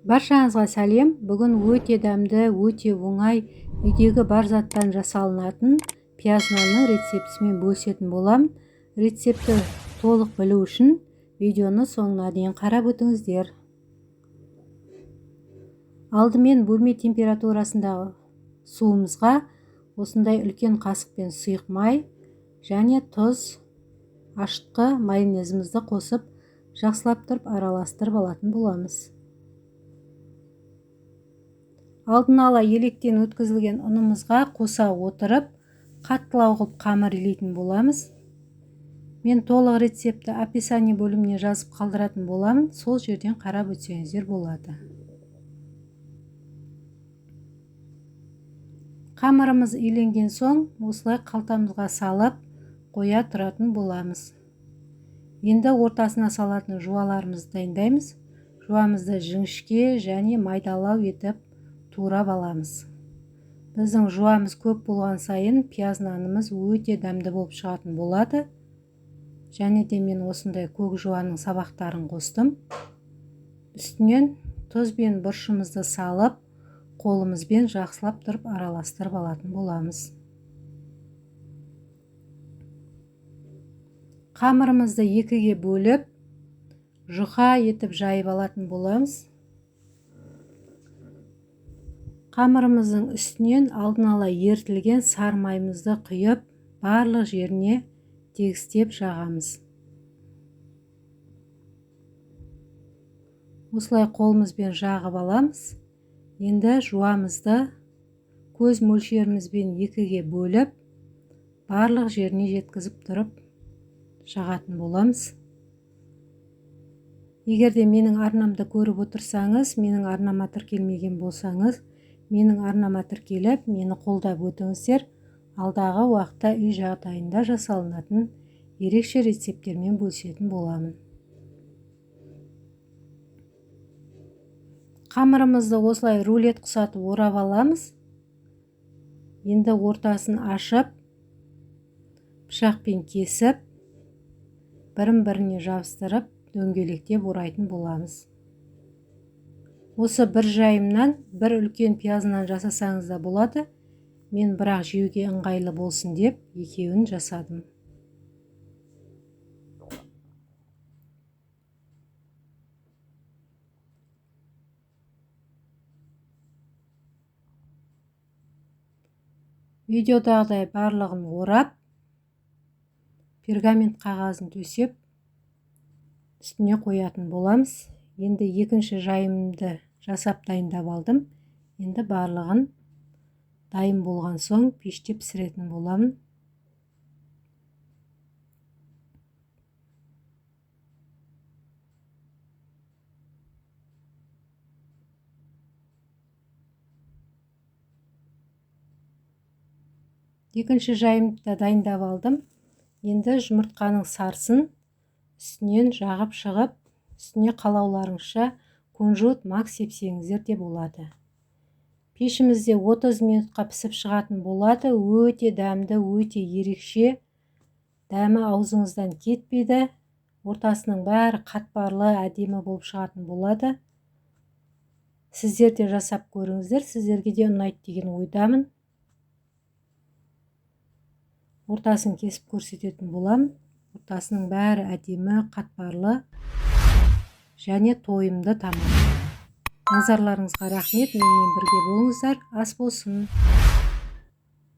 Баршаңызға сәлем. Бүгін өте дәмді, өте оңай, үйдегі бар заттан жасалынатын пияз нанның рецептісімен бөлісетін боламын. Рецептті толық білу үшін видеоны соңына дейін қарап өтіңіздер. Алдымен бөлме температурасындағы суымызға осындай үлкен қасықпен сұйық май және тұз, ашытқы майонезімізді қосып, жақсылап тұрып араластырып алатын боламыз. Алдын ала електен өткізілген ұнымызға қоса отырып, қаттылау қылып қамыр илейтін боламыз. Мен толық рецептті описание бөліміне жазып қалдыратын боламын, сол жерден қарап өтсеңіздер болады. Қамырымыз иленген соң, осылай қалтамызға салып қоя тұратын боламыз. Енді ортасына салатын жуаларымызды дайындаймыз. Жуамызды жіңішке және майдалау етіп турап аламыз. Біздің жуамыз көп болған сайын пияз нанымыз өте дәмді болып шығатын болады. Және де мен осындай көк жуаның сабақтарын қостым. Үстінен тұз бен бұрышымызды салып, қолымызбен жақсылап тұрып араластырып алатын боламыз. Қамырымызды екіге бөліп, жұқа етіп жайып алатын боламыз. Қамырымыздың үстінен алдын ала ерітілген сары майымызды құйып, барлық жеріне тегістеп жағамыз. Осылай қолымызбен жағып аламыз. Енді жуамызды көз мөлшерімізбен екіге бөліп, барлық жеріне жеткізіп тұрып жағатын боламыз. Егер де менің арнамды көріп отырсаңыз, менің арнама тіркелмеген болсаңыз, менің арнама тіркеліп, мені қолдап өтіңіздер. Алдағы уақытта үй жағдайында жасалынатын ерекше рецепттермен бөлісетін боламын. Қамырымызды осылай рулет құсатып орап аламыз. Енді ортасын ашып, пышақпен кесіп, бірін-біріне жабыстырып, дөңгелектеп орайтын боламыз. Осы бір жайымнан бір үлкен пиязынан жасасаңыз да болады. Мен бірақ жеуге ыңғайлы болсын деп екеуін жасадым. Видеодағыдай барлығын орап, пергамент қағазын төсеп, үстіне қоятын боламыз. Енді екінші жайымды жасап дайындап алдым. Енді барлығын дайын болған соң пеште пісіретін боламын. Екінші жайымды да дайындап алдым. Енді жұмыртқаның сарысын үстінен жағып шығып, үстіне қалауларыңызша кунжут, мак сепсеңіздер де болады. Пешімізде 30 минутқа пісіп шығатын болады. Өте дәмді, өте ерекше. Дәмі аузыңыздан кетпейді. Ортасының бәрі қатпарлы, әдемі болып шығатын болады. Сіздер де жасап көріңіздер, сіздерге де ұнайды деген ойдамын. Ортасын кесіп көрсететін боламын. Ортасының бәрі әдемі, қатпарлы және тойымды тамақ. Назарларыңызға рахмет. Менімен бірге болыңыздар. Ас болсын.